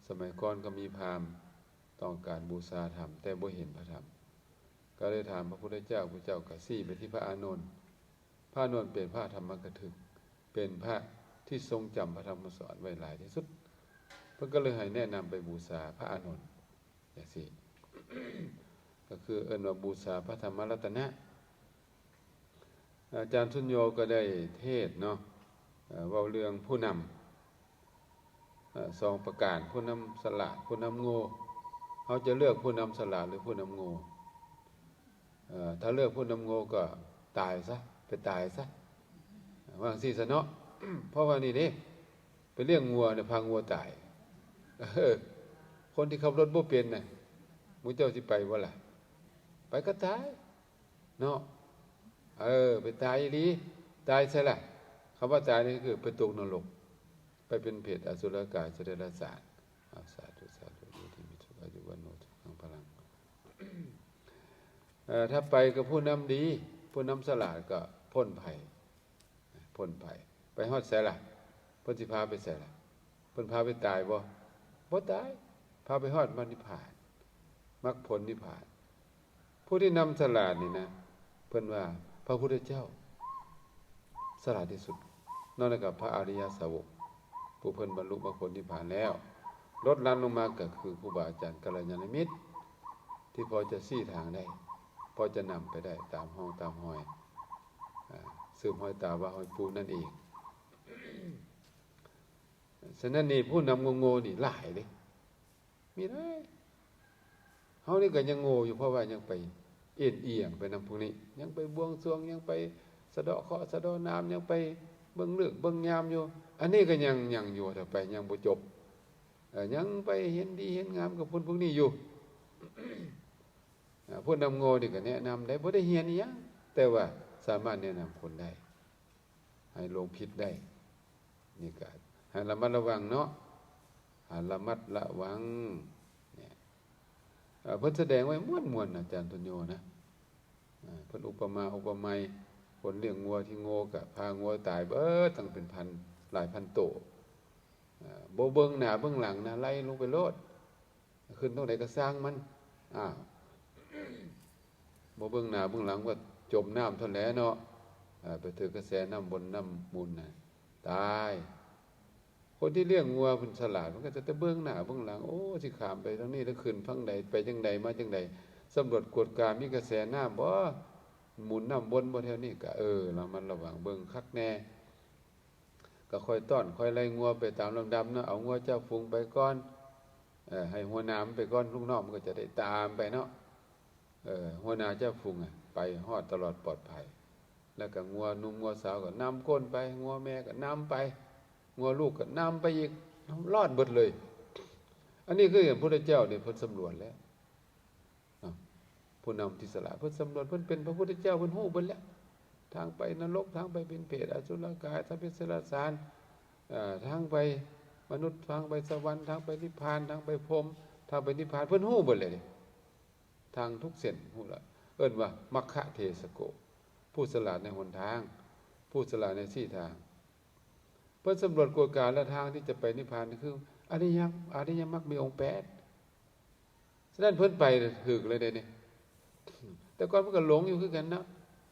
ສະໄໝກ່ອນກໍມີພາມຕ້ອງການບູຊາທຳ ແຕ່ບໍ່ເຫັນພະທຳ ກໍເລີຍຖາມພະພຸດທະເຈົ້າ ພະພຸດທະເຈົ້າກໍຊີ້ໄປທີ່ພະອານົນ ພະອານົນເປັນພະທຳມະກະທຶກ ເປັນພະທີ່ຊົງຈຳພະທຳມະສອນໄວ້ຫຼາຍທີ່ສຸດ ເພິ່ນກໍເລີຍໃຫ້ແນະນຳໄປບູຊາພະອານົນ ຈັ່ງຊີ້ ກໍຄືເອີ້ນວ່າບູຊາພະທຳມະລັດຕະນະ. ອາຈານສຸນໂຍກໍໄດ້ເທດເນາະ ເອີ່ ເວົ້າເລື່ອງຜູ້ນຳ ເອີ່ ສອງປະການ ຜູ້ນຳສະຫຼາດ ຜູ້ນຳໂງ່ ເຮົາຈະເລືອກຜູ້ນຳສະຫຼາດ ຫຼື ຜູ້ນຳໂງ່? ເອີ່ ຖ້າເລືອກຜູ້ນຳໂງ່ກໍຕາຍຊະ ໄປຕາຍຊະ ວ່າຈັ່ງຊີ້ຊະເນາະ ເພາະວ່ານີ້ເດ້ ໄປລ້ຽງງົວນະ ພາງົວຕາຍ ເອີ ຄົນທີ່ຂັບລົດບໍ່ເປັນນະ ໝູ່ເຈົ້າຊິໄປບໍ່ລະ? ໄປກໍຕາຍເນາະ ເອີ ໄປຕາຍອີ່ຫຼີ ຕາຍໃສລະ? ຄຳວ່າຕາຍນີ້ຄືໄປຕົກນະລົກ ໄປເປັນເປດ ອະສຸລະກາຍ ສັດເດຍລະສານ. ອາ ສາທຸ ສາທຸ ຢູ່ດີມີສຸກ ອາຍຸວັນໂນ ສຸຂັງພະລັງ. ເອີ ຖ້າໄປກັບຜູ້ນຳດີ ຜູ້ນຳສະຫຼາດກໍພົ້ນໄພ ພົ້ນໄພ ໄປຮອດໃສລະ? ເພິ່ນຊິພາໄປໃສລະ? ເພິ່ນພາໄປຕາຍບໍ່? ບໍ່ຕາຍ ພາໄປຮອດມັກນິບພານ ມັກຜົນນິບພານ. ຜູ້ທີ່ນຳສະຫຼາດນີ້ນະ ເພິ່ນວ່າພະພຸດທະເຈົ້າສະຫຼາດທີ່ສຸດ ນອກນັ້ນກໍພະອະລິຍະສາວົກ ຜູ້ເພິ່ນບັນລຸມັກຜົນນິບພານແລ້ວ. ລົດຫຼັງລົງມາກໍຄືຄູບາອາຈານກັນລະຍານະມິດ ທີ່ພໍຈະຊີ້ທາງໄດ້ ພໍຈະນຳໄປໄດ້ຕາມຮ່ອງຕາມຮອຍ ອາ ສືບຮອຍຕາວ່າຮອຍປູ່ນັ້ນເອງ. ສະນັ້ນນີ້ ຜູ້ນຳໂງ່ໆນີ້ຫຼາຍເດ້ ມີຫຼາຍ. ເຮົານີ້ກໍຍັງໂງ່ຢູ່ ເພາະວ່າຍັງໄປເອັນອຽງໄປນຳພວກນີ້ ຍັງໄປບວງສວງ ຍັງໄປສະເດາະເຄາະສະເດາະນາມ ຍັງໄປເບິ່ງເລີກເບິ່ງຍາມຢູ່. ອັນນີ້ກໍຍັງ ຍັງຢູ່ ຖ້າໄປຍັງບໍ່ຈົບ ເອີ ຍັງໄປເຫັນດີເຫັນງາມກັບຄົນພວກນີ້ຢູ່. ອາ ຜູ້ນຳໂງ່ນີ້ກໍແນະນຳໄດ້ ບໍ່ໄດ້ຮຽນອີ່ຫຍັງ ແຕ່ວ່າສາມາດແນະນຳຄົນໄດ້ ໃຫ້ຫຼົງຜິດໄດ້. ນີ້ກໍໃຫ້ລະມັດລະວັງເນາະ ໃຫ້ລະມັດລະວັງ. ເອີ ເພິ່ນສະແດງໄວ້ມ່ວນໆ ອາຈານຕຸນໂຍນະ ເອີ ເພິ່ນອຸປະມາອຸປະໄມ ຄົນລ້ຽງງົວທີ່ໂງ່ກໍພາງົວຕາຍເບີດ ຕັ້ງເປັນພັນ ຫຼາຍພັນໂຕ. ເອີ ບໍ່ເບິ່ງໜ້າເບິ່ງຫຼັງນະ ໄຫຼລົງໄປໂລດ ຂຶ້ນຕົງໃດກໍຊ່າງມັນ. ອ້າວ ບໍ່ເບິ່ງໜ້າເບິ່ງຫຼັງ ກໍຈົມນ້ຳເທົ່ານັ້ນແຫຼະເນາະ ເອີ ໄປຖືກກະແສນ້ຳບົນນ້ຳມູນນະ ຕາຍ. ຄົນທີ່ລ້ຽງງົວເພິ່ນສະຫຼາດ ມັນກໍຈະແຕ່ເບິ່ງໜ້າເບິ່ງຫຼັງ ໂອ້ ຊິຂ້າມໄປທາງນີ້ ຫຼື ຂຶ້ນຝັ່ງໃດ ໄປຈັ່ງໃດ ມາຈັ່ງໃດ ສຳຫຼວດກວດກາ ມີກະແສນ້ຳບໍ່ ມູນນ້ຳບົນບໍ່ແຖວນີ້ ກໍ ເອີ ລະມັດລະວັງເບິ່ງຄັກແນ່. ກໍຄ່ອຍຕ້ອນຄ່ອຍໄລ່ງົວໄປຕາມລຳດັບເນາະ ເອົາງົວຈັບຝູງໄປກ່ອນ ເອີ ໃຫ້ຫົວໜ້າມັນໄປກ່ອນ ລູກນ້ອງມັນກໍຈະໄດ້ຕາມໄປເນາະ. ເອີ ຫົວໜ້າຈັບຝູງອະ ໄປຮອດຕະຫຼອດປອດໄພ ແລ້ວກໍງົວໜຸ່ມງົວສາວກໍນຳຄົນໄປ ງົວແມ່ກໍນຳໄປ ງົວລູກກໍນຳໄປອີກ ລອດເບິດເລີຍ. ອັນນີ້ຄືພະພຸດທະເຈົ້ານີ້ເພິ່ນສຳຫຼວດແລ້ວ ເນາະ ຜູ້ນຳທີ່ສະຫຼາດ ເພິ່ນສຳຫຼວດ ເພິ່ນເປັນພະພຸດທະເຈົ້າ ເພິ່ນຮູ້ເບິດແລ້ວ ທາງໄປນະລົກ ທາງໄປເປັນເປດ ອະສຸລະກາຍ ສັບເປເດດຕະສານ ເອີ ທາງໄປມະນຸດ ທາງໄປສະຫວັນ ທາງໄປນິບພານ ທາງໄປພົມ ທາງໄປນິບພານ ເພິ່ນຮູ້ເບິດແລ້ວເດ້ ທາງທຸກເສັ້ນຮູ້ລະ ເອີ້ນວ່າມັກຄະເທສະໂກ ຜູ້ສະຫຼາດໃນຫົນທາງ ຜູ້ສະຫຼາດໃນຊີ້ທາງ. ເພິ່ນສຳຫຼວດກວດກາ ແລະ ທາງທີ່ຈະໄປນິບພານຄືອະລິຍະ ອະລິຍະມັກມີອົງແປດ. ສະນັ້ນເພິ່ນໄປຖືກເລີຍເດ້ນີ້ ແຕ່ກ່ອນເພິ່ນກໍຫຼົງຢູ່ຄືກັນເນາະ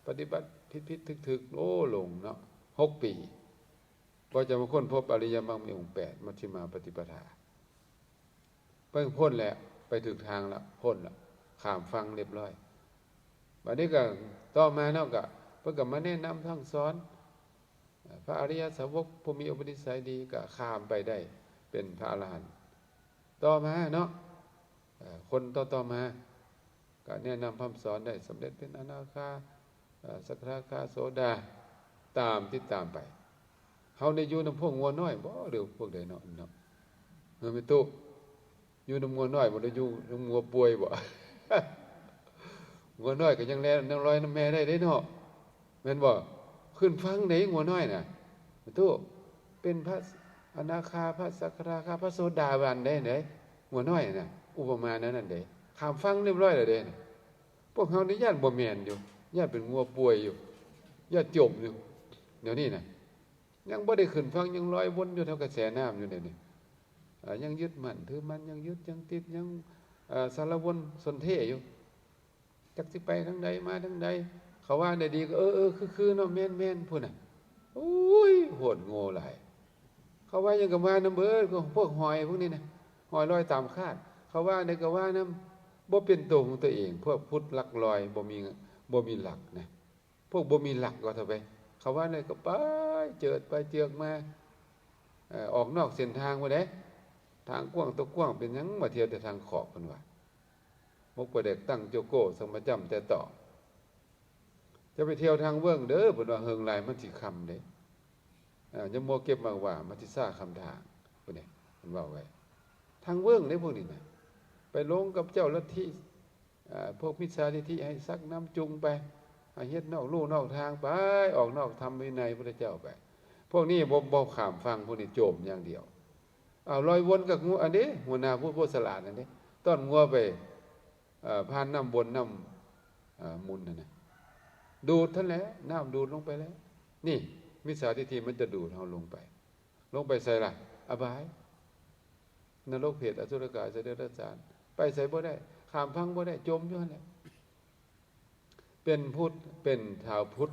ປະຕິບັດຜິດໆຖືກໆ ໂອ້ ຫຼົງເນາະ ຫົກປີ ກວ່າຈະມາຄົ້ນພົບອະລິຍະມັກມີອົງແປດ ມັດທິມາປະຕິປະທາ. ເພິ່ນພົ້ນແລ້ວ ໄປຖືກທາງແລ້ວ ພົ້ນແລ້ວ ຂ້າມຝັ່ງລຽບຮ້ອຍ. ບາດນີ້ກໍຕໍ່ມາເນາະ ກໍເພິ່ນກໍມາແນະນຳສັ່ງສອນ ພະອະລິຍະສາວົກຜູ້ມີອຸປະນິໄສດີກໍຂ້າມໄປໄດ້ເປັນພະອະລະຫັນ. ຕໍ່ມາເນາະ ເອີ ຄົນຕໍ່ໆມາກໍແນະນຳພະຮ່ຳສອນໄດ້ສຳເລັດເປັນອະນາຄາ ເອີ ສະກະທາຄາ ໂສດາ ຕາມຕິດຕາມໄປ. ເຮົາໄດ້ຢູ່ນຳພວກງົວນ້ອຍບໍ່ ຫຼືພວກໃດເນາະ ເນາະ ເອີ ແມ່ຕູ້ ຢູ່ນຳງົວນ້ອຍບໍ່ ຫຼືຢູ່ນຳງົວປ່ວຍບໍ່? ງົວນ້ອຍກໍຍັງແລ່ນ ຍັງລອຍນຳແມ່ໄດ້ເດ້ເນາະ ແມ່ນບໍ່? ຂຶ້ນຝັ່ງໃດງົວນ້ອຍນະ ແມ່ຕູ້ ເປັນພະອະນາຄາ ພະສະກະທາຄາ ພະໂສດາບັນໄດ້ເດ້ ງົວນ້ອຍນະ ອຸປະມາແນວນັ້ນເດ້ ຂ້າມຝັ່ງລຽບຮ້ອຍແລ້ວເດ້. ພວກເຮົານີ້ຢ້ານບໍ່ແມ່ນຢູ່ ຢ້ານເປັນງົວປ່ວຍຢູ່ ຢ້ານຈົມຢູ່ ດຽວນີ້ນະ ຍັງບໍ່ໄດ້ຂຶ້ນຝັ່ງ ຍັງລອຍວົນຢູ່ແຖວກະແສນ້ຳຢູ່ເດນີ້. ເອີ ຍັງຍຶດໝັ້ນຖືໝັ້ນ ຍັງຍຶດ ຍັງຕິດ ຍັງ ເອີ ສາລະວົນສົນເທຢູ່ ຈັກຊິໄປທາງໃດມາທາງໃດ. ເຂົາວ່າໄດ້ດີກໍ ເອີໆ ຄືໆ ເນາະ ແມ່ນໆ ພຸ້ນນະ. ໂອ້ຍ ໂຫດໂງ່ຫຼາຍ. ເຂົາວ່າຫຍັງກໍວ່ານຳເບີດ ພວກຫອຍພວກນີ້ນະ ຫອຍລອຍຕາມຄາດ. ເຂົາວ່າໃດກໍວ່ານຳ ບໍ່ເປັນໂຕຂອງຕົວເອງ. ພວກພຸດຫຼັກລອຍ ບໍ່ມີ ບໍ່ມີຫຼັກນະ. ພວກບໍ່ມີຫຼັກວ່າເຖາະໄປ. ເຂົາວ່າໃດກໍໄປເຈີດໄປເຈືອກມາ ເອີ ອອກນອກເສັ້ນທາງພຸ້ນເດ້. ທາງກວ້າງຕົວກວ້າງ ເປັນຫຍັງມາທ່ຽວແຕ່ທາງຂອບ ເພິ່ນວ່າ. ໝົກປາແດກຕັ້ງໂຈໂກ້ ສັງມາຈ້ຳແຕ່ຕອກ. ຈະໄປທ່ຽວທາງເວີ້ງເດີ ເພິ່ນວ່າ ເຫິງຫຼາຍມັນຊິຄ່ຳເດ້. ເອີ ຢ່າມົວເກັບໝາກຫວ້າ ມັນຊິຊ້າຄ່ຳທາງ ພຸ້ນເດ້ ເພິ່ນເວົ້າໄວ້. ທາງເວີ້ງເດ້ພວກນີ້ນະ ໄປຫຼົງກັບເຈົ້າລັດທິ ເອີ ພວກມິດສາທິດຖິ ໃຫ້ຊັກນຳຈູງໄປ ໃຫ້ເຮັດນອກลู่ນອກທາງໄປ ອອກນອກທຳວິໄນພຸດທະເຈົ້າໄປ. ພວກນີ້ບໍ່ ບໍ່ຂ້າມຝັ່ງ ພວກນີ້ໂຈມຢ່າງດຽວ. ເອົາ ລອຍວົນກັບງວ ອັນເດ້ ຫົວໜ້າຜູ້ບໍ່ສະຫຼາດນັ້ນເດ້ ຕ້ອນງົວໄປ ເອີ ຜ່ານນ້ຳວົນ ນ້ຳ ເອີ ໝຸນຫັ້ນນະ ດູດຫັ້ນແຫຼະ ນ້ຳດູດລົງໄປແລ້ວ. ນີ້ ມິດສາທິດຖິມັນຈະດູດເຮົາລົງໄປ. ລົງໄປໃສລະ? ອະບາຍ ນະລົກ ເປດ ອະສຸລະກາຍ ສະເດີດສານ ໄປໃສບໍ່ໄດ້ ຂ້າມຝັ່ງບໍ່ໄດ້ ຈົມຢູ່ຫັ້ນແຫຼະ. ເປັນພຸດ ເປັນຊາວພຸດ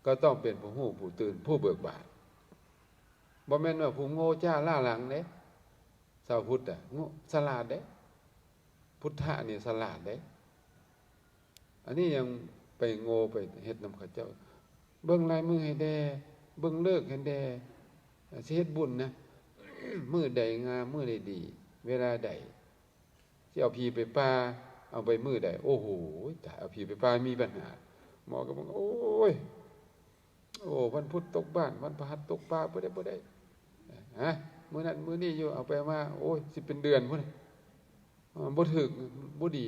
ກໍຕ້ອງເປັນຜູ້ຮູ້ ຜູ້ຕື່ນ ຜູ້ເບີກບານ. ບໍ່ແມ່ນວ່າຜູ້ໂງ່ຈ້າລ້າຫຼັງເດ້. ຊາວພຸດນະໂງ່ ສະຫຼາດເດ້. ພຸດທະນີ້ສະຫຼາດເດ້. ອັນນີ້ຍັງໄປໂງ່ໄປເຮັດນຳເຂົາເຈົ້າ. ເບິ່ງລາຍມືໃຫ້ແດ່ ເບິ່ງເລີກໃຫ້ແດ່. ຊິເຮັດບຸນນະ ມື້ໃດງາມ ມື້ໃດດີ ເວລາໃດ ຊິເອົາຜີໄປປ່າ ເອົາໄປມື້ໃດ? ໂອ້ໂຫ ຕາຍ ເອົາຜີໄປປ່າມີບັນຫາ. ໝໍກໍບອກ ໂອ້ຍ ໂອ້ ວັນພຸດຕົກບ້ານ ວັນພະຫັດຕົກປ່າ ບໍ່ໄດ້ ບໍ່ໄດ້. ຮະ ມື້ນັ້ນມື້ນີ້ຢູ່ ເອົາໄປເອົາມາ ໂອ້ຍ ຊິເປັນເດືອນພຸ້ນ. ເອີ ບໍ່ຖືກ ບໍ່ດີ.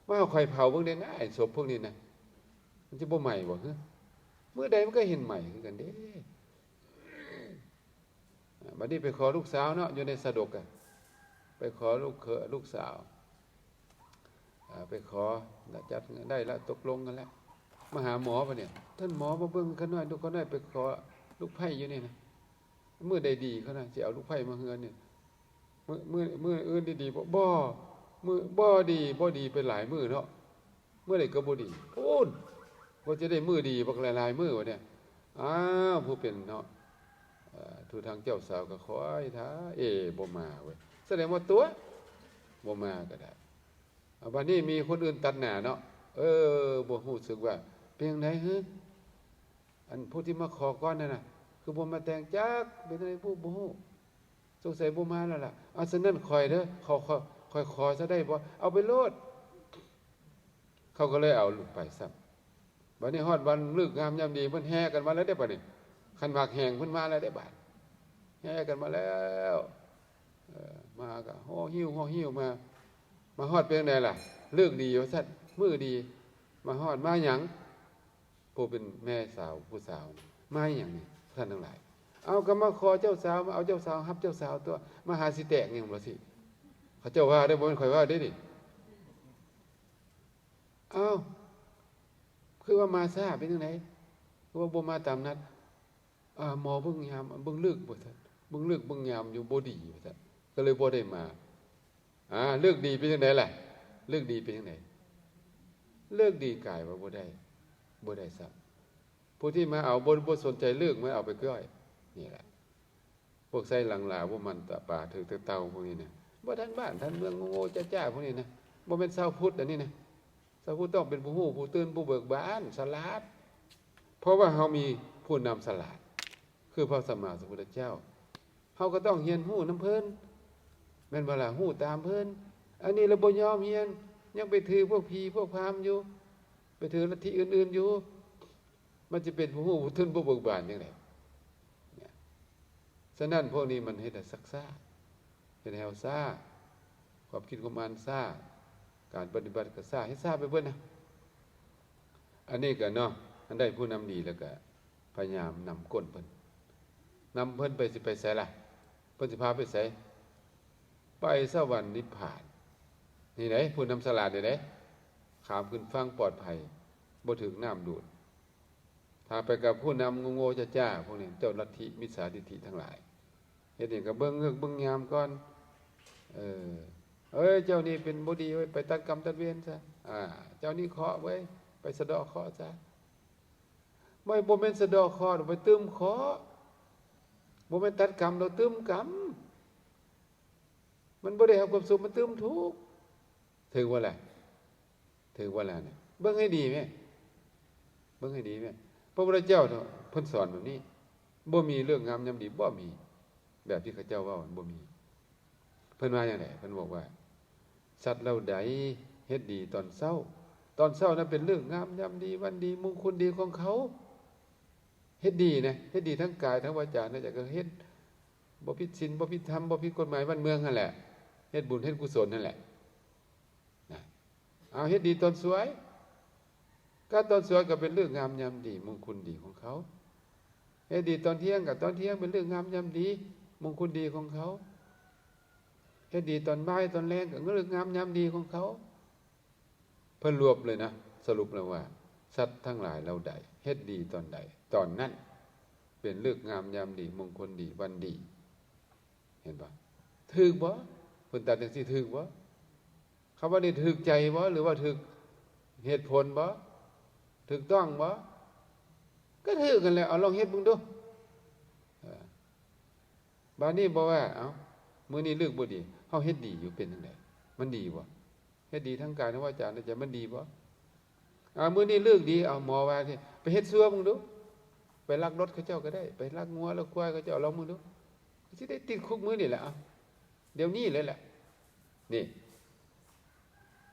ມາເອົາໄຟເຜົາເບິ່ງແດ່ນະ ໄອ້ສົບພວກນີ້ນະ ມັນຊິບໍ່ໄໝ້ບໍ່? ມື້ໃດມັນກໍເຫັນໄໝ້ຄືກັນເດ້. ບັດນີ້ໄປຂໍລູກສາວເນາະ ຢູ່ໃນຊາດົກ ໄປຂໍລູກເຂີຍ ລູກສາວ ໄປຂໍ ຈັດໄດ້ລະ ຕົກລົງກັນລະ. ມາຫາໝໍບັດນີ້ ທ່ານໝໍ ມາເບິ່ງຂ້ານ້ອຍ ລູກຂ້ານ້ອຍໄປຂໍລູກໃພ້ຢູ່ນີ້ນະ. ມື້ໃດດີ ຂ້ານ້ອຍຊິເອົາລູກໃພ້ມາເຮືອນນີ້. ມື້ ມື້ ມື້ອື່ນດີໆ ບໍ່ ບໍ່ ມື້ ບໍ່ດີ ບໍ່ດີໄປຫຼາຍມື້ເນາະ. ມື້ໃດກໍບໍ່ດີ ໂອ້ ບໍ່ຈະໄດ້ມື້ດີບັກຫຼາຍໆມື້ວະນີ້. ອ້າວ ຜູ້ເປັນເນາະ ເອີ ຜູ້ທາງເຈົ້າສາວກໍຄອຍຖ້າ ເອ ບໍ່ມາເວີຍ ສະແດງວ່າຕົວະ ບໍ່ມາກໍໄດ້. ເອົາ ບັດນີ້ມີຄົນອື່ນຕັດໜ້າເນາະ. ເອີ ບໍ່ຮູ້ສຶກວ່າເປັນຈັ່ງໃດຫື? ອັນຜູ້ທີ່ມາຂໍກ່ອນນັ້ນນະ ຄືບໍ່ມາແຕ່ງຈັກ ເປັນຈັ່ງໃດບໍ່ ບໍ່ຮູ້. ສົງໄສບໍ່ມາແລ້ວລະ. ເອົາ ສະນັ້ນຂ້ອຍເດີ ຂໍ ຂໍ ຂ້ອຍຂໍຊະໄດ້ບໍ່? ເອົາໄປໂລດ. ເຂົາກໍເລີຍເອົາລູກໄປຊ້ຳ. ບັດນີ້ຮອດວັນເລີກງາມຍາມດີ ເພິ່ນແຫ່ກັນມາແລ້ວເດ້ບັດນີ້. ຄັນໝາກແຮງເພິ່ນມາແລ້ວເດ້ບາດ ແຫ່ກັນມາແລ້ວ. ເອີ ມາກໍຫໍ່ຫິ້ວ ຫໍ່ຫິ້ວມາ. ມາຮອດເປັນຈັ່ງໃດລະ? ເລີກດີວ່າຊັ້ນ ມື້ດີ. ມາຮອດ ມາຫຍັງ? ຜູ້ເປັນແມ່ສາວ ຜູ້ສາວ ມາຫຍັງນີ້ ທ່ານທັງຫຼາຍ? ເອົາ ກໍມາຂໍເຈົ້າສາວ ມາເອົາເຈົ້າສາວ ຮັບເຈົ້າສາວຕົວະ ມາຫາຊິແຕກຫຍັງບໍ່ຊິ. ເຂົາເຈົ້າວ່າເດ້ ບໍ່ແມ່ນຂ້ອຍເວົ້າເດ້ນີ້. ເອົ້າ ຄືວ່າມາຊ້າ ເປັນຈັ່ງໃດ? ຄືວ່າບໍ່ມາຕາມນັດ? ອາ ໝໍເບິ່ງຍາມ ເບິ່ງເລີກວ່າຊັ້ນ ເບິ່ງເລີກເບິ່ງຍາມຢູ່ບໍ່ດີວ່າຊັ້ນ ກໍເລີຍບໍ່ໄດ້ມາ. ອາ ເລີກດີເປັນຈັ່ງໃດລະ? ເລີກດີເປັນຈັ່ງໃດ? ເລີກດີກາຍວ່າບໍ່ໄດ້ ບໍ່ໄດ້ຊ້ຳ. ຜູ້ທີ່ມາເອົາ ບໍ່ ບໍ່ສົນໃຈເລີກ ມາເອົາໄປກ້ອຍ. ນີ້ແຫຼະ ພວກໄຊຫຼັງຫຼາ ພວກມັນຕະປາຖືກແຕ່ເຕົ່າ ພວກນີ້ນະ ບໍ່ທັນບ້ານທັນເມືອງ ໂງ່ໆຈ້າໆ ພວກນີ້ນະ ບໍ່ແມ່ນຊາວພຸດ ອັນນີ້ນະ. ຊາວພຸດຕ້ອງເປັນຜູ້ຮູ້ ຜູ້ຕື່ນ ຜູ້ເບີກບານ ສະຫຼາດ ເພາະວ່າເຮົາມີຜູ້ນຳສະຫຼາດ ຄືພະສຳມາສຳພຸດທະເຈົ້າ. ເຮົາກໍຕ້ອງຮຽນຮູ້ນຳເພິ່ນ ແມ່ນບໍ່ລະ? ຮູ້ຕາມເພິ່ນ. ອັນນີ້ລະບໍ່ຍອມຮຽນ ຍັງໄປຖືພວກຜີພວກພາມຢູ່ ໄປຖືລັດທິອື່ນໆຢູ່ ມັນຈະເປັນຜູ້ຮູ້ຜູ້ຕື່ນຜູ້ເບີກບານຈັ່ງໃດ? ເນຍ ສະນັ້ນພວກນີ້ມັນເຮັດໃຫ້ຊັກຊ້າ ເຮັດໃຫ້ເຮົາຊ້າ ຄວາມຄິດຄວາມອ່ານຊ້າ ການປະຕິບັດກໍຊ້າ ເຮັດຊ້າໄປເບິດນະ. ອັນນີ້ກໍເນາະ ອັນໃດຜູ້ນຳດີແລ້ວກໍພະຍາຍາມນຳກົ້ນເພິ່ນ ນຳເພິ່ນໄປ ຊິໄປໃສລະ? ເພິ່ນຊິພາໄປໃສ? ໄປສະຫວັນນິບພານ. ນີ້ໃດ ຜູ້ນຳສະຫຼາດນີ້ໃດ ຂ້າມຂຶ້ນຝັ່ງປອດໄພ ບໍ່ຖືກນ້ຳດູດ. ຖ້າໄປກັບຜູ້ນຳໂງ່ໆຈ້າໆ ພວກນີ້ ເຈົ້າລັດທິມິດສາທິດຖິທັງຫຼາຍ ເຮັດຫຍັງກໍເບິ່ງເງີກເບິ່ງຍາມກ່ອນ. ເອີ ເອີຍ ເຈົ້ານີ້ເປັນບໍ່ດີເວີຍ ໄປຕັດກຳຕັດເວນຊະ. ອ່າ ເຈົ້ານີ້ເຄາະເວີຍ ໄປສະເດາະເຄາະຊະ. ບໍ່ ບໍ່ແມ່ນສະເດາະເຄາະ ໄປຕື່ມເຄາະ. ບໍ່ແມ່ນຕັດກຳ ແລ້ວຕື່ມກຳ. ມັນບໍ່ໄດ້ຮັບຄວາມສຸກ ມັນຕື່ມທຸກ. ຖືກບໍ່ລະ? ຖືກບໍ່ລະນີ້? ເບິ່ງໃຫ້ດີແມ້ ເບິ່ງໃຫ້ດີແມ້. ພະພຸດທະເຈົ້າເນາະ ເພິ່ນສອນແບບນີ້. ບໍ່ມີເລີກງາມຍາມດີ ບໍ່ມີ. ແບບທີ່ເຂົາເຈົ້າເວົ້ານັ້ນບໍ່ມີ. ເພິ່ນວ່າຈັ່ງໃດ? ເພິ່ນບອກວ່າ ສັດເຫຼົ່າໃດເຮັດດີຕອນເຊົ້າ, ຕອນເຊົ້ານັ້ນເປັນເລີກງາມຍາມດີ ວັນດີ ມົງຄຸນດີຂອງເຂົາ. ເຮັດດີນະ ເຮັດດີທັງກາຍ ທັງວາຈາ ທັງໃຈ ກໍເຮັດບໍ່ຜິດສິນ ບໍ່ຜິດທຳ ບໍ່ຜິດກົດໝາຍບ້ານເມືອງຫັ້ນແຫຼະ, ເຮັດບຸນເຮັດກຸສົນຫັ້ນແຫຼະ. ນະ ເອົາ ເຮັດດີຕອນສວຍ ກໍຕອນສວຍກໍເປັນເລີກງາມຍາມດີ ມົງຄຸນດີຂອງເຂົາ. ເຮັດດີຕອນທ່ຽງ ກໍຕອນທ່ຽງເປັນເລີກງາມຍາມດີ ມົງຄຸນດີຂອງເຂົາ. ເຮັດດີຕອນບ່າຍຕອນແລງ ກໍເລີກງາມຍາມດີຂອງເຂົາ. ເພິ່ນລວບເລີຍນະ ສະຫຼຸບແລ້ວວ່າ ສັດທັງຫຼາຍເຫຼົ່າໃດເຮັດດີຕອນໃດ ຕອນນັ້ນເປັນເລີກງາມຍາມດີ ມົງຄຸນດີ ວັນດີ. ເຫັນບໍ່? ຖືກບໍ່? ເພິ່ນຕັດຈັ່ງຊີ້ຖືກບໍ່? ຄຳວ່ານີ້ຖືກໃຈບໍ່ ຫຼືວ່າຖືກເຫດຜົນບໍ່? ຖືກຕ້ອງບໍ່? ກໍຖືກຫັ້ນແຫຼະ. ເອົາ ລອງເຮັດເບິ່ງດູ. ເອີ ບາດນີ້ບອກວ່າ ເອົ້າ ມື້ນີ້ເລີກບໍ່ດີ ເຮົາເຮັດດີຢູ່ ເປັນຈັ່ງໃດ? ມັນດີບໍ່? ເຮັດດີທັງກາຍ ທັງວາຈາ ທັງໃຈ ມັນດີບໍ່? ເອົາ ມື້ນີ້ເລີກດີ ເອົາ ໝໍວ່າ ໄປເຮັດຊົ່ວເບິ່ງດູ. ໄປລັກລົດເຂົາເຈົ້າກໍໄດ້ ໄປລັກງົວລັກຄວາຍເຂົາເຈົ້າ ລອງເບິ່ງດູ. ຊິໄດ້ຕິດຄຸກມື້ນີ້ແຫຼະ ເອົາ ດຽວນີ້ເລີຍແຫຼະ. ນີ້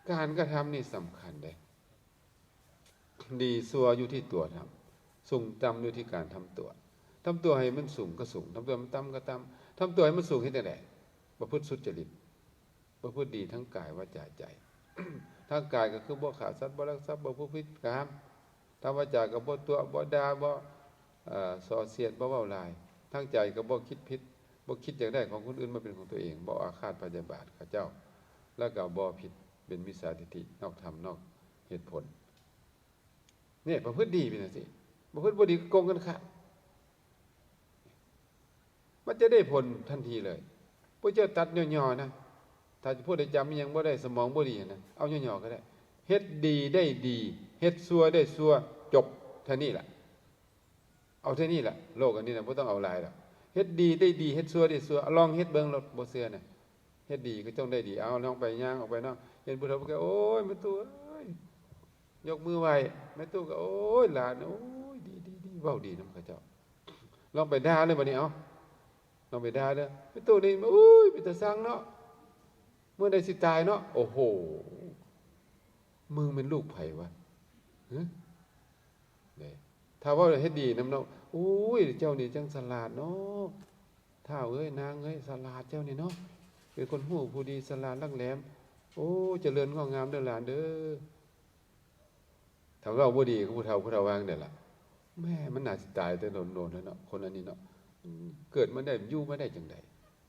ການກະທຳນີ້ສຳຄັນເດ້. ດີຊົ່ວຢູ່ທີ່ຕົວທຳ, ສູງຕ່ຳຢູ່ທີ່ການທຳຕົວ. ທຳຕົວໃຫ້ມັນສູງກໍສູງ, ທຳຕົວໃຫ້ມັນຕ່ຳກໍຕ່ຳ. ທຳຕົວໃຫ້ມັນສູງເຮັດຈັ່ງໃດ? ປະພຶດສຸດຈະລິດ, ປະພຶດດີທັງກາຍ ວາຈາ ໃຈ. ທາງກາຍກໍຄືບໍ່ຂ້າສັດ, ບໍ່ລັກຊັບ, ບໍ່ປະພຶດຜິດກາມ. ທາງວາจาก็ບໍ່ຕົວະ, ບໍ່ດ່າ, ບໍ່ ເອີ ສ່ອສຽດ, ບໍ່ເວົ້າຫຼາຍ. ທາງໃຈກໍບໍ່ຄິດຜິດ, ບໍ່ຄິດຢາກໄດ້ຂອງຄົນອື່ນມາເປັນຂອງຕົວເອງ, ບໍ່ອາຄາດພະຍາບາດເຂົາເຈົ້າ, ແລ້ວກໍບໍ່ຜິດ, ເປັນມິດສາທິດຖິ, ນອກທຳ, ນອກເຫດຜົນ. ນີ້ປະພຶດດີເປັນຈັ່ງຊີ້, ປະພຶດບໍ່ດີກໍກົງກັນຂ້າມ. ມັນຈະໄດ້ຜົນທັນທີເລີຍ. ພວກເຈົ້າຕັດຫຍໍ້ໆນະ, ຖ້າຜູ້ໃດຈຳອີ່ຫຍັງບໍ່ໄດ້, ສະໝອງບໍ່ດີນະ, ເອົາຫຍໍ້ໆກໍໄດ້. ເຮັດດີໄດ້ດີ, ເຮັດຊົ່ວໄດ້ຊົ່ວ, ຈົບເທົ່ານີ້ລະ. ເອົາເທົ່ານີ້ລະ, ໂລກອັນນີ້ນະ ບໍ່ຕ້ອງເອົາຫຼາຍດອກ. ເຮັດດີໄດ້ດີ, ເຮັດຊົ່ວໄດ້ຊົ່ວ, ລອງເຮັດເບິ່ງໂລດ, ບໍ່ເຊື່ອນະ. ເຮັດດີກໍຕ້ອງໄດ້ດີ. ເອົາ ລອງໄປຍ່າງອອກໄປນອກ, ເຫັນຜູ້ເຖົ້າຜູ້ແກ່, ໂອ້ຍ ແມ່ຕູ້ເອີຍ, ຍົກມືໄຫວ້. ແມ່ຕູ້ກໍ, ໂອ້ຍ ຫຼານ, ໂອ້ຍ ດີໆໆ, ເວົ້າດີນຳເຂົາເຈົ້າ. ລອງໄປດ່າເລີຍບັດນີ້, ເອົາ ລອງໄປດ່າເດີ. ແມ່ຕູ້ນີ້, ໂອ້ຍ ເປັນຕາຊັງເນາະ, ເມື່ອໃດຊິຕາຍເນາະ. ໂອ້ໂຫ ມຶງແມ່ນລູກໃຜວະ? ຫຶ? ເດ້ ຖ້າເວົ້າເຮັດດີນຳເນາະ, ໂອ້ຍ ເຈົ້ານີ້ຈັ່ງສະຫຼາດເນາະ, ທ້າວເອີຍ ນາງເອີຍ, ສະຫຼາດເຈົ້ານີ້ເນາະ, ເປັນຄົນຮູ້ຜູ້ດີ ສະຫຼາດຫຼັກແຫຼມ, ໂອ້ ຈະເລີນງອກງາມເດີຫຼານເດີ. ຖ້າເວົ້າບໍ່ດີກັບຜູ້ເຖົ້າ, ຜູ້ເຖົ້າວ່າຈັ່ງໃດລະ? ແໝ່ ມັນໜ້າຊິຕາຍແຕ່ດົນໆແລ້ວເນາະ, ຄົນອັນນີ້ເນາະ, ເກີດມາໄດ້ ຢູ່ມາໄດ້ຈັ່ງໃດ?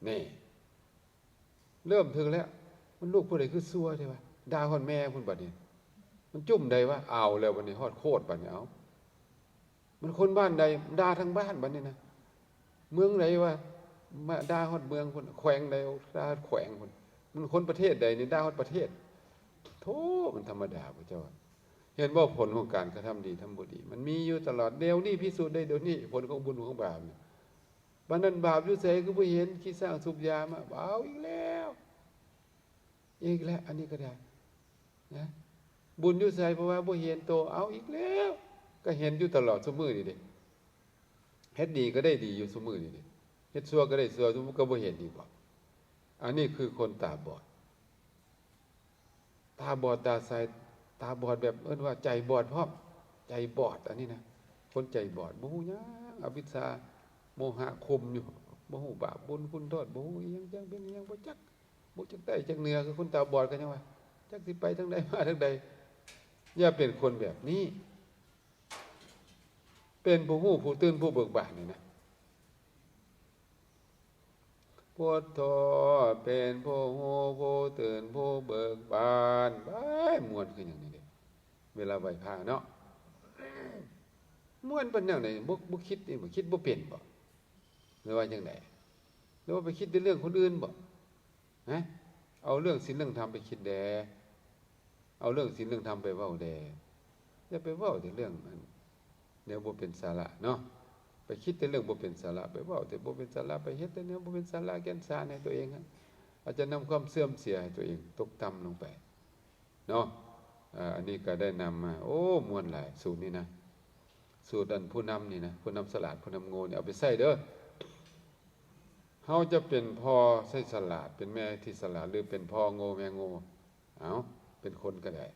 ແນ່ ເລີ່ມຖືກແລ້ວ, ມັນລູກຜູ້ໃດຄືຊົ່ວແທ້ວະ, ດ່າຮອດແມ່ພຸ້ນບັດນີ້, ມັນຈຸ້ມໃດວະ? ເອົາແລ້ວບັດນີ້, ຮອດໂຄດບັດນີ້, ເອົາ ມັນຄົນບ້ານໃດ, ດ່າທັງບ້ານບັດນີ້ນະ. ເມືອງໃດວະ, ມາດ່າຮອດເມືອງພຸ້ນ, ແຂວງໃດ, ດ່າຮອດແຂວງພຸ້ນ, ມັນຄົນປະເທດໃດນີ້, ດ່າຮອດປະເທດ. ໂທ້ ມັນທຳມະດາບໍ່ເຈົ້າ. ເຫັນບໍ່ ຜົນຂອງການກະທຳດີທຳບໍ່ດີ ມັນມີຢູ່ຕະຫຼອດ. ດຽວນີ້ພິສູດໄດ້ດຽວນີ້ ຜົນຂອງບຸນຂອງບາບນີ້. ບັດນັ້ນບາບຢູ່ໃສຄືບໍ່ເຫັນ? ຂີ້ຊ້າງສູບຢາມາ, ເອົາອີກແລ້ວ, ອີກແລ້ວ, ອັນນີ້ກໍໄດ້ນະ. ບຸນຢູ່ໃສ? ເພາະວ່າບໍ່ເຫັນໂຕ, ເອົາອີກແລ້ວ. ກໍເຫັນຢູ່ຕະຫຼອດຊຸມື້ນີ້ເດ້, ເຮັດດີກໍໄດ້ດີຢູ່ຊຸມື້ນີ້ເດ້, ເຮັດຊົ່ວກໍໄດ້ຊົ່ວ, ຊຸມື້ກໍບໍ່ເຫັນອີກບໍ? ອັນນີ້ຄືຄົນຕາບອດ. ຕາບອດຕາໃສ, ຕາບອດແບບເອີ້ນວ່າໃຈບອດພ້ອມ, ໃຈບອດອັນນີ້ນະ, ຄົນໃຈບອດ ບໍ່ຮູ້ຫຍັງ, ອະວິດຊາໂມຫະຄຸມຢູ່, ບໍ່ຮູ້ບາບບຸນຄຸນໂທດ, ບໍ່ຮູ້ອີ່ຫຍັງຈັກເປັນອີ່ຫຍັງ, ບໍ່ຈັກ, ບໍ່ຈັກໃຕ້ຈັກເໜືອ, ຄືຄົນຕາບອດກໍຍັງວ່າ ຈັກຊິໄປທາງໃດມາທາງໃດ. ຢ່າເປັນຄົນແບບນີ້, ເປັນຜູ້ຮູ້ຜູ້ຕື່ນຜູ້ເບີກບານນີ້ນະ. ພຸດໂທເປັນຜູ້ຮູ້ຜູ້ຕື່ນຜູ້ເບີກບານ. ວ້າຍ ມ່ວນຄືຫຍັງນີ້ເດ້ ເວລາໄຫວ້ພະເນາະ. ມ່ວນປານແນວໃດ? ບໍ່ ບໍ່ຄິດນີ້ບໍ? ຄິດບໍ່ເປັນບໍ ຫຼືວ່າຈັ່ງໃດ? ຫຼືວ່າໄປຄິດແຕ່ເລື່ອງຄົນອື່ນບໍ? ຮະ? ເອົາເລື່ອງສິນເລື່ອງທຳໄປຄິດແດ່ ເອົາເລື່ອງສິນເລື່ອງທຳໄປເວົ້າແດ່ ຢ່າໄປເວົ້າແຕ່ເລື່ອງອັນແນວບໍ່ເປັນສາລະເນາະ ໄປຄິດແຕ່ເລື່ອງບໍ່ເປັນສາລະ ໄປເວົ້າແຕ່ບໍ່ເປັນສາລະ ໄປເຮັດແຕ່ແນວບໍ່ເປັນສາລະແກ່ນສານໃຫ້ຕົວເອງ ອາດຈະນຳຄວາມເສື່ອມເສຍໃຫ້ຕົວເອງຕົກຕ່ຳລົງໄປເນາະ. ອາ ອັນນີ້ກໍໄດ້ນຳມາ ໂອ້ ມ່ວນຫຼາຍສູດນີ້ນະ ສູດອັນຜູ້ນຳນີ້ນະ ຜູ້ນຳສະຫຼາດ ຜູ້ນຳໂງ່ນີ້ ເອົາໄປໃຊ້ເດີ. ເຮົາຈະເປັນພໍ່ທີ່ສະຫຼາດ ເປັນແມ່ທີ່ສະຫຼາດ ຫຼືເປັນພໍ່ໂງ່ແມ່ໂງ່ ເອົາ ເປັນຄົນກໍໄດ້.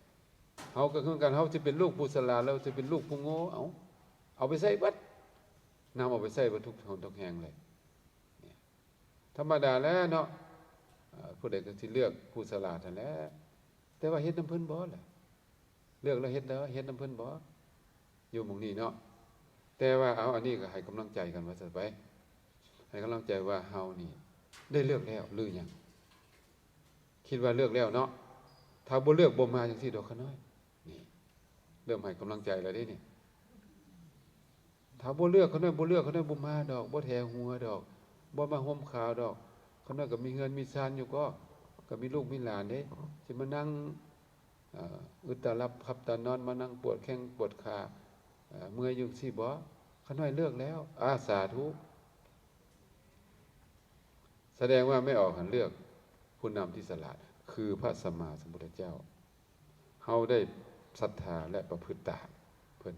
ເຮົາກໍຄືກັນ ເຮົາຊິເປັນລູກຜູ້ສະຫຼາດ ແລ້ວຊິເປັນລູກຜູ້ໂງ່ ເອົາ ເອົາໄປໃຊ້ເບິດ ນຳເອົາໄປໃຊ້ເບິດທຸກຫົນທຸກແຫ່ງເລີຍ. ທຳມະດາແຫຼະເນາະ ເອີ ຜູ້ໃດກໍຊິເລືອກຜູ້ສະຫຼາດຫັ້ນແຫຼະ ແຕ່ວ່າເຮັດນຳເພິ່ນບໍ່ລະ? ເລືອກແລ້ວເຮັດເດີ ເຮັດນຳເພິ່ນບໍ່? ຢູ່ໝ່ອງນີ້ເນາະ ແຕ່ວ່າເອົາ ອັນນີ້ກໍໃຫ້ກຳລັງໃຈກັນວ່າຊັ້ນໄປ ໃຫ້ກຳລັງໃຈວ່າເຮົານີ້ໄດ້ເລືອກແລ້ວຫຼືຍັງ? ຄິດວ່າເລືອກແລ້ວເນາະ ຖ້າບໍ່ເລືອກບໍ່ມາຈັ່ງຊີ້ດອກຂ້ານ້ອຍ ນີ້ ເລີ່ມໃຫ້ກຳລັງໃຈແລ້ວເດ້ນີ້. ຖ້າບໍ່ເລືອກ ຂ້ານ້ອຍບໍ່ເລືອກ ຂ້ານ້ອຍບໍ່ມາດອກ ບໍ່ແຖຫົວດອກ ບໍ່ມາຮົ່ມຂາວດອກ. ຂ້ານ້ອຍກໍມີເຮືອນມີຊານຢູ່ກໍ ກໍມີລູກມີຫຼານເດ້ ຊິມານັ່ງ ອາ ອຶດຕາຫຼັບຂັບຕານອນ ມານັ່ງປວດແຂ້ງປວດຂາ ເມື່ອຍຢູ່ຊີ້ບໍ? ຂ້ານ້ອຍເລືອກແລ້ວ ອາ ສາທຸ. ສະແດງວ່າແມ່ອອກຫັ້ນເລືອກຜູ້ນຳທີ່ສະຫຼາດ ຄືພະສຳມາສຳພຸດທະເຈົ້າ. ເຮົາໄດ້ສັດທາ ແລະ ປະພຶດຕາມເພິ່ນ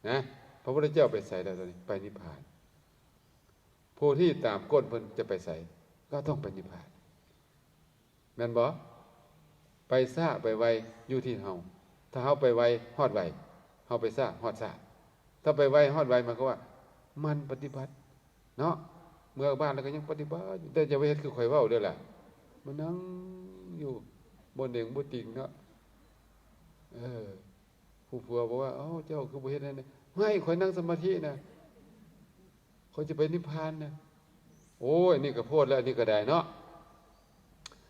ນະ. ພະພຸດທະເຈົ້າໄປໃສແລ້ວຕອນນີ້? ໄປນິບພານ. ຜູ້ທີ່ຕາມກົ້ນເພິ່ນຈະໄປໃສ? ກໍຕ້ອງໄປນິບພານ. ແມ່ນບໍ່? ໄປຊ້າໄປໄວຢູ່ທີ່ເຮົາ. ຖ້າເຮົາໄປໄວຮອດໄວ ເຮົາໄປຊ້າຮອດຊ້າ. ຖ້າໄປໄວຮອດໄວ ໝາຍຄວາມວ່າໝັ່ນປະຕິບັດເນາະ. ເມືອບ້ານແລ້ວກໍຍັງປະຕິບັດຢູ່ ແຕ່ຢ່າໄປເຮັດຄືຂ້ອຍເວົ້າເດີລະ ມານັ່ງຢູ່ບໍ່ເໜັງບໍ່ຕິງເນາະ. ເອີ ຜູ້ຜົວບອກວ່າ ເອົ້າ ເຈົ້າຄືບໍ່ເຮັດແນວນີ້? ຫ້ວຍ ຂ້ອຍນັ່ງສະມາທິນະ ຂ້ອຍຈະໄປນິບພານນະ. ໂອ້ຍ ອັນນີ້ກໍໂພດແລ້ວ ອັນນີ້ກໍໄດ້ເນາະ.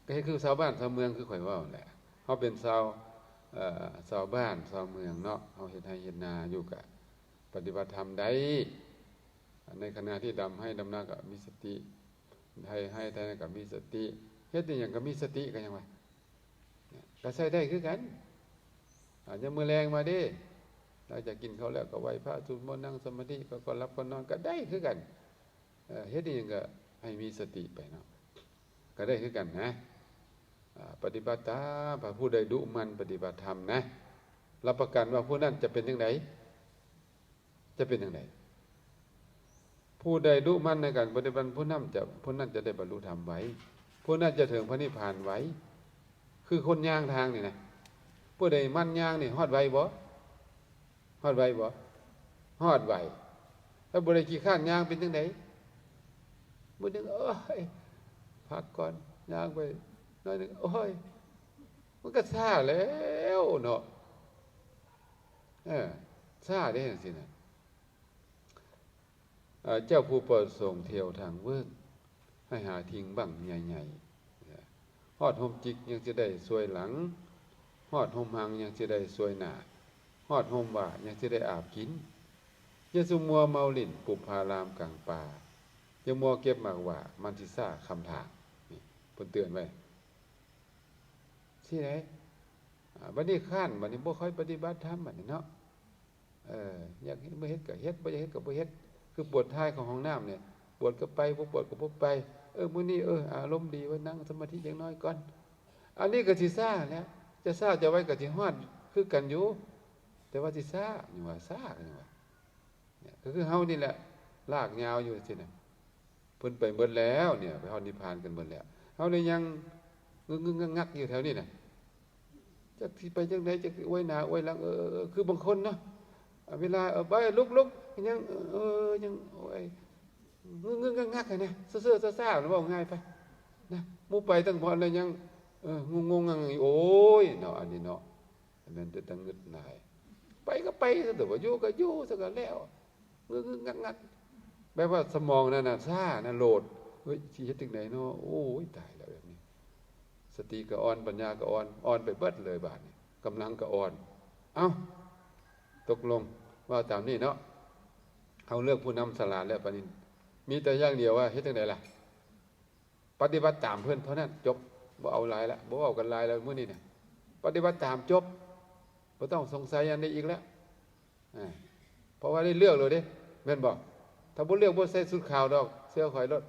ກໍເຮັດຄືຊາວບ້ານຊາວເມືອງ ຄືຂ້ອຍເວົ້າແຫຼະ. ເຮົາເປັນຊາວ ເອີ ຊາວບ້ານຊາວເມືອງເນາະ ເຮົາເຮັດໄຮ່ເຮັດນາຢູ່ ກະປະຕິບັດທຳໄດ້. ໃນຂະນະທີ່ດຳໄຮ່ດຳນາກໍມີສະຕິ ໄຖໄຮ່ໄຖນາກໍມີສະຕິ ເຮັດອີ່ຫຍັງກໍມີສະຕິ ກໍຫຍັງວ່າ ກໍໃຊ້ໄດ້ຄືກັນ. ອາ ຍາມມື້ແລງມາເດ້ ຫຼັງຈາກກິນເຂົ້າແລ້ວກໍໄຫວ້ພະ ສວດມົນ ນັ່ງສະມາທິ ກໍ ກໍຫຼັບກໍນອນກໍໄດ້ຄືກັນ. ເຮັດອີ່ຫຍັງກໍໃຫ້ມີສະຕິໄປເນາະ ກໍໄດ້ຄືກັນນະ. ອາ ປະຕິບັດຕາມ ຖ້າຜູ້ໃດດຸໝັ່ນປະຕິບັດທຳນະ ຮັບປະກັນວ່າຜູ້ນັ້ນຈະເປັນຈັ່ງໃດ? ຈະເປັນຈັ່ງໃດ? ຜູ້ໃດດຸໝັ່ນໃນການປະຕິບັດ ຜູ້ນັ້ນຈະ ຜູ້ນັ້ນຈະໄດ້ບັນລຸທຳໄວ ຜູ້ນັ້ນຈະເຖິງພະນິບພານໄວ. ຄືຄົນຍ່າງທາງນີ້ນະ ຜູ້ໃດໝັ່ນຍ່າງນີ້ຮອດໄວບໍ່? ຮອດໄວບໍ່? ຮອດໄວ. ຖ້າຜູ້ໃດຂີ້ຄ້ານຍ່າງເປັນຈັ່ງໃດ? ມື້ໜຶ່ງ ໂອ້ຍ ພັກກ່ອນ ຍ່າງໄປໜ້ອຍໜຶ່ງ ໂອ້ຍ ມັນກໍຊ້າແລ້ວເນາະ. ເອີ ຊ້າເດ້ຈັ່ງຊີ້ນະ. ເຈົ້າຜູ້ປະສົງທ່ຽວທາງເວີກ ໃຫ້ຫາທິ່ງບັ້ງໃຫຍ່ໆ. ຮອດຮົ່ມຈິກຍັງຊິໄດ້ຊ່ວຍຫຼັງ ຮອດຮົ່ມຮັງຍັງຊິໄດ້ຊ່ວຍໜ້າ ຮອດຮົ່ມຫວ້າຍັງຊິໄດ້ອາບກິນ. ຢ່າສຸ່ມມົວເມົາຫຼິ້ນປຸບພາລາມກາງປ່າ ຢ່າມົວເກັບໝາກຫວ້າ ມັນຊິຊ້າຄຳທາງ. ນີ້ເພິ່ນເຕືອນໄວ້. ຊີ້ໃດ໋ ອາ ບັດນີ້ຄ້ານ ບັດນີ້ບໍ່ຄ່ອຍປະຕິບັດທຳ ບັດນີ້ເນາະ. ເອີ ຢາກເຮັດ ບໍ່ເຮັດກໍເຮັດ ບໍ່ຢາກເຮັດກໍບໍ່ເຮັດ. ຄືປວດຖ່າຍເຂົ້າຫ້ອງນ້ຳນີ້ ປວດກໍໄປ ບໍ່ປວດກໍບໍ່ໄປ. ເອີ ມື້ນີ້ ເອີ ອາລົມດີເວີ້ຍ ນັ່ງສະມາທິຈັກໜ້ອຍກ່ອນ. ອັນນີ້ກໍຊິຊ້າແຫຼະ ຈະຊ້າຈະໄວກໍຊິຮອດຄືກັນຢູ່ ແຕ່ວ່າຊິຊ້າ ຍັງວ່າຊ້າ ກໍຍັງວ່າ ກໍຄືເຮົານີ້ແຫຼະ ລາກຍາວຢູ່ຊີ້ນະ. ເພິ່ນໄປເບິດແລ້ວເນຍ ໄປຮອດນິບພານກັນເບິດແລ້ວ ເຮົາເລີຍຍັງງຶກໆງັກໆຢູ່ແຖວນີ້ນະ. ຈັກຊິໄປຈັ່ງໃດ ຈັກຊິອວຍໜ້າອວຍຫຼັງ. ເອີ ຄືບາງຄົນເນາະ ເວລາ ເອີ ໄປລຸກໆ ຍັງ ເອີ ຍັງ ໂອ້ຍ ງຶກໆງັກໆຫັ້ນນະ ເຊີ້ໆຊ້າໆ ເວົ້າງ່າຍໄປນະ. ໝູ່ໄປຕັ້ງບ່ອນແລ້ວຍັງ ເອີ ງົງໆງັກໆ ໂອ້ຍເນາະ ອັນນີ້ເນາະ. ແມ່ນແຕ່ຕະງຶດຫຼາຍ ໄປກໍໄປຊະ ແຕ່ວ່າຢູ່ກໍຢູ່ຊະ ກໍແລ້ວ ງຶກໆງັກໆ. ແບບວ່າສະໝອງນັ້ນນະຊ້ານະ ໂຫຼດ ເຮີ້ຍ ຊິເຮັດຈັ່ງໃດເນາະ. ໂອ້ຍ ຕາຍແລ້ວ ແບບນີ້ ສະຕິກໍອ່ອນ ປັນຍາກໍອ່ອນ ອ່ອນໄປເບິດເລີຍບາດນີ້ ກຳລັງກໍອ່ອນ. ເອົ້າ ຕົກລົງເວົ້າຕາມນີ້ເນາະ ເຮົາເລືອກຜູ້ນຳສະຫຼາດແລ້ວ ບາດນີ້ມີແຕ່ຢ່າງດຽວວ່າເຮັດຈັ່ງໃດລະ? ປະຕິບັດຕາມເພິ່ນເທົ່ານັ້ນ ຈົບ. ບໍ່ເອົາຫຼາຍລະ ບໍ່ເວົ້າກັນຫຼາຍແລ້ວມື້ນີ້ນະ ປະຕິບັດຕາມ ຈົບ. ບໍ່ຕ້ອງສົງໄສຫຍັງໄດ້ອີກແລ້ວ ອາ ເພາະວ່າໄດ້ເລືອກແລ້ວເດ້ ແມ່ນບໍ່? ຖ້າບໍ່ເລືອກ ບໍ່ໃສ່ຊຸດຂາວດອກ ເຊື່ອຂ້ອຍໂລດ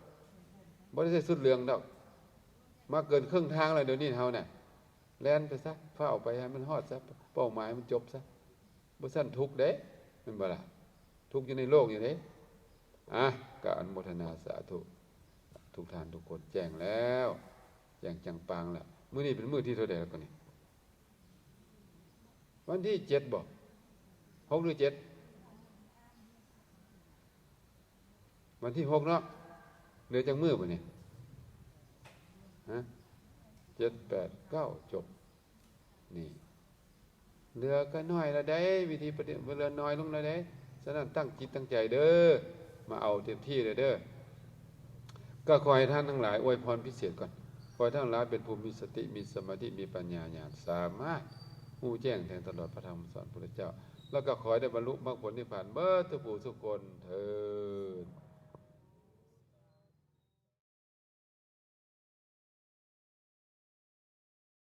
ບໍ່ໄດ້ໃສ່ຊຸດເຫຼືອງດອກ. ມາເກີນເຄິ່ງທາງແລ້ວ ດຽວນີ້ເຮົານະ ແລ່ນໄປຊະ ຟ້າວໄປໃຫ້ມັນຮອດຊະ ເປົ້າໝາຍມັນຈົບຊະ. ບໍ່ຊັ້ນທຸກເດ້ ແມ່ນບໍ່ລະ? ທຸກຢູ່ໃນໂລກນີ້ເດ້. ອາ ກໍອະນຸໂມທະນາສາທຸ ທຸກທ່ານທຸກຄົນ ແຈ້ງແລ້ວ ແຈ້ງຈັງປາງແລ້ວ. ມື້ນີ້ເປັນມື້ທີເທົ່າໃດແລ້ວກໍນີ້? ວັນທີເຈັດບໍ? ຫົກ ຫຼື ເຈັດ? ວັນທີຫົກເນາະ. ເຫຼືອຈັກມື້ບາດນີ້? ຮະ? ເຈັດ ແປດ ເກົ້າ ຈົບ. ນີ້ ເຫຼືອກໍໜ້ອຍລະໃດ໋ ວິທີປະຕິບັດເຫຼືອໜ້ອຍລົງລະໃດ໋. ສະນັ້ນຕັ້ງຈິດຕັ້ງໃຈເດີ້ ມາເອົາເຕັມທີ່ເລີຍເດີ້. ກໍຂໍໃຫ້ທ່ານທັງຫຼາຍ ອວຍພອນພິເສດກ່ອນ ຂໍໃຫ້ທ່ານທັງຫຼາຍເປັນຜູ້ມີສະຕິ ມີສະມາທິ ມີປັນຍາຍານ ສາມາດຮູ້ແຈ້ງແທງຕະຫຼອດພະທຳຄຳສອນພະພຸດທະເຈົ້າ ແລ້ວກໍຂໍໃຫ້ໄດ້ບັນລຸມັກຜົນນິບພານເບິດທຸກຜູ້ທຸກຄົນເທີ້ນ.